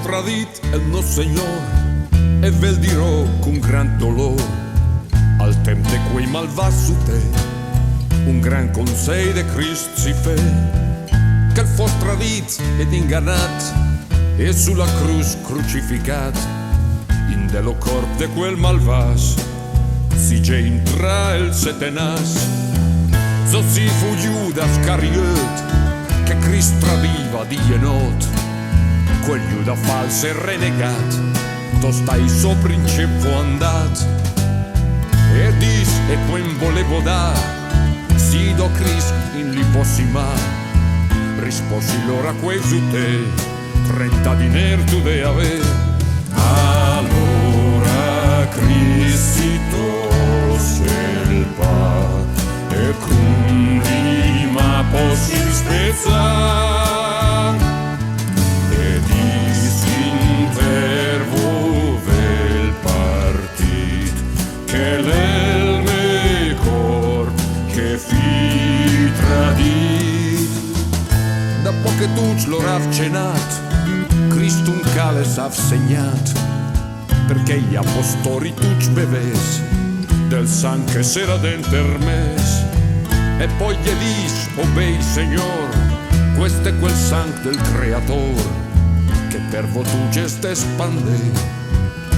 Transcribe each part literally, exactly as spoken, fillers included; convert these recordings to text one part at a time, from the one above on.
Tradìt el nòst Segnór, e ve 'l diró cun gran dolór, al tèmp de quei malvàcc sutè, un gran consèi de Crist si fè, che 'l fóss tradìt ed inganàt, e sü la crus crucificàt, in de lo còrp de quel malvàcc si gé intrà el Satanàs. Zó sì fu Giuda Scariöt, che Crist tradìva dì e nòt, quel Giuda fals e renegàt, tòst ai sò princèp fó andàt. E dis: e quant völevo dà, sì do Crist in li vòssi mà. Rispóssi lur a quei sutè: trenta dinèr t'hoo de avè. Alura Crist si tòs el pà, e cun li mà pò si spezà, e dis: ch'inter vö v'è 'l partìt, che l'è 'l mè còrp che fì tradìt. Dapò che tucc lur av cenàt, Crist un càless av segnàt, perchè i apostòri tucc bevès del sangh che s'era denter mès. E pò i dis: o bei Segnór, quest è quel sangh del Creatór, che per vö tucc el s'è spandì,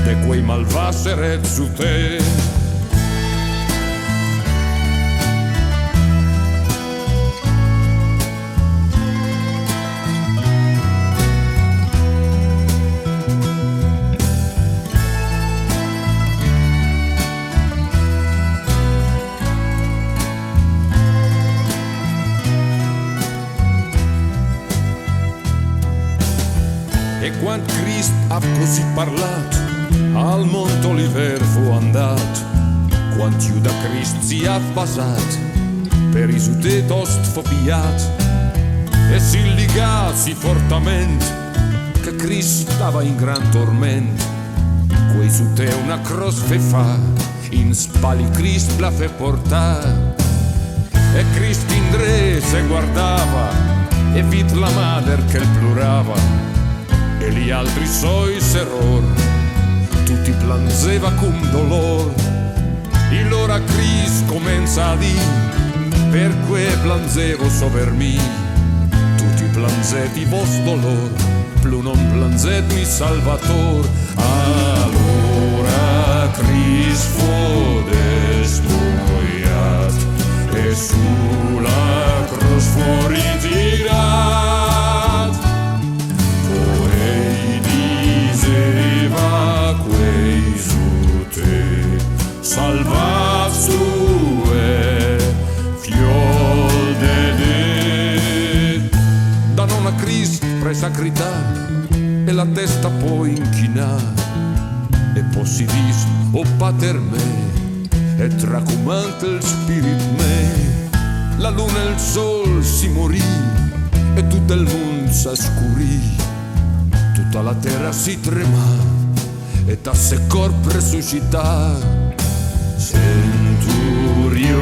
de quei malvàcc erècc sutè. E quant Crist av cussì parlàt, al Mónt Olivèr fó andàt. Quant Giuda Crist si av basàt, per i sutè tòst fó piàt, e si ligà sì fortamènt, che Crist stava in gran tormènt. Quei sutè una cròs fé fà, in spà li Crist la fé portà. E Crist indré se guardava, e vìt la mader che 'l plurava, e li altri sò serór, tucc i planzeva cun dolór. E lura Crist comènza a dì: perqué planzévo sö per mì? Tucc i planzèt i vòs dolór, plü non planzèt mi Salvatór. Alura Crist fó desmüiàt, e sü la cròs fó ritiràt. Poèi diseva quei sutè: salvàt sü, fiöl de Dé. Danon a Crist prèssa a cridà, e la testa pò inchinà, e pò si dis: o Pater mé, e trà cumand el spirit mé. La luna e 'l sòl si murì, e tüt el mund sa scurì, tüta la tera si tremà, e da sè còrp resuscità. Centurió,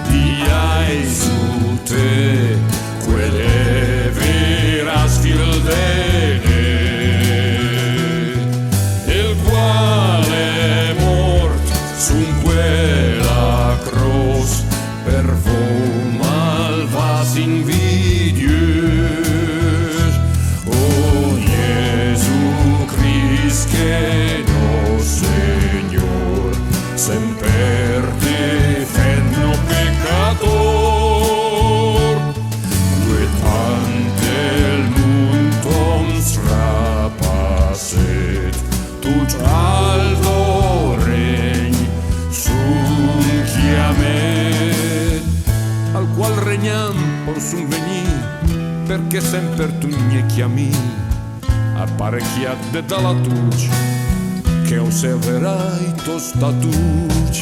dì ai sutè, quel è veras fiöl de Dé, el qual è mórt sü quela cròs per vö malvàcc invidiös. O Gesù Crist che nòst Segnór, sèmper te fét nò pecatór, quetant el mund tò srapasét, tucc al tò règn sü chiamét. Al qual regnànt pò sü vegnì, perchè sèmper tü gné chiamì. Aparecchiàt de dà la tucc, che o serverai tò statucc.